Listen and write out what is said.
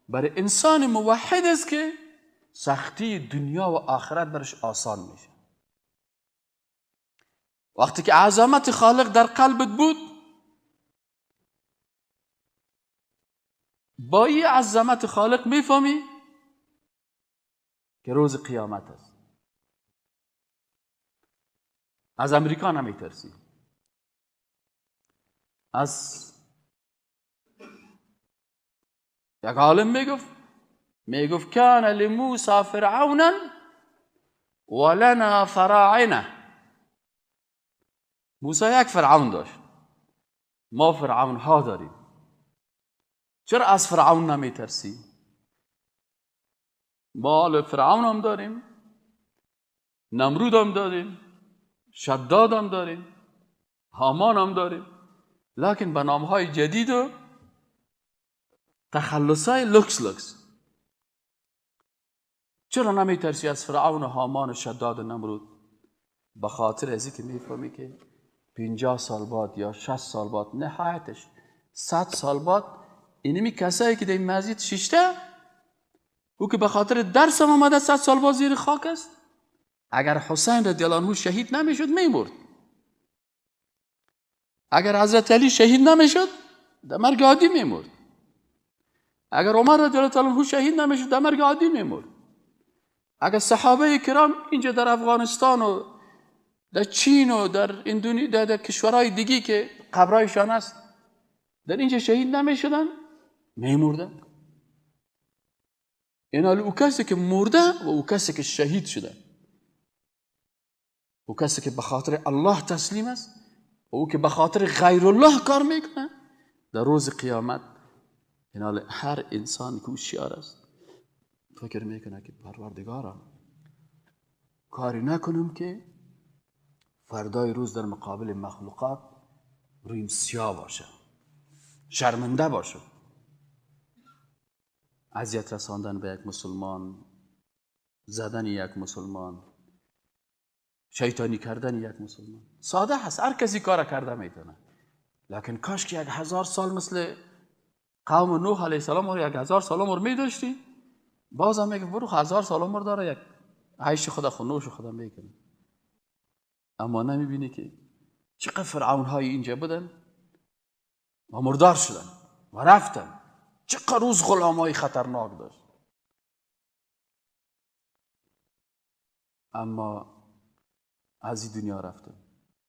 برای انسان موحد است که سختی دنیا و آخرت برش آسان میشه. وقتی که عظمت خالق در قلبت بود، با این عظمت خالق میفهمی که روز قیامت است. از امریکا نمیترسی، از یک عالم میگفت کان لموسی فرعونا ولنا فراعنه. موسی یک فرعون داشت، ما فرعون ها داریم. چرا از فرعون نمیترسی؟ ما حال فرعون هم داریم، نمرود هم داریم، شداد هم داریم، هامان هم داریم، لکن به نام های جدید و تخلص های لکس لکس. چرا نمیترسی از فرعون و هامان و شداد و نمرود؟ به خاطر از اینکه میفهمی که 50 سال بعد یا 60 سال بعد، نهایتش 100 سال بعد، اینمی کسایی که در این مسجد شیشته، او که به خاطر درس هم آمده 100 سال بعد زیر خاک است. اگر حسین رضی الله عنه شهید نمیشد میمرد. اگر حضرت علی شهید نمیشد در مرگ عادی میمرد. اگر عمر رضی الله عنه شهید نمیشد در مرگ عادی میمرد. اگر صحابه کرام اینجا در افغانستان و در چین و در اندونزی، در کشورهای دیگه که قبرایشان است، در اینجا شهید نمیشدن میمردن. این حال او کسی که مرده و او کسی که شهید شده، او کسی که به خاطر الله تسلیم است و او که به خاطر غیر الله کار میکنه، در روز قیامت این حال هر انسان که هوشیار است فکر میکنه که پروردگارم کاری نکنم که فردای روز در مقابل مخلوقات رویم سیاه باشه، شرمنده باشه. اذیت رساندن به یک مسلمان، زدن یک مسلمان، شیطانی کردن یک مسلمان ساده هست، هر کسی کار کرده میتونه. لکن کاش که 1000 سال مثل قوم نوح علیه السلام رو 1000 سال عمر میداشتی، باز هم میگه برو 1000 سال عمر داره، یک عیش خدا خنوش خدا میکنه. اما نمیبینی که چقدر فرعون های اینجا بودن و مردار شدن و رفتن، چقدر روز غلام های خطرناک داشت. اما از این دنیا رفتن.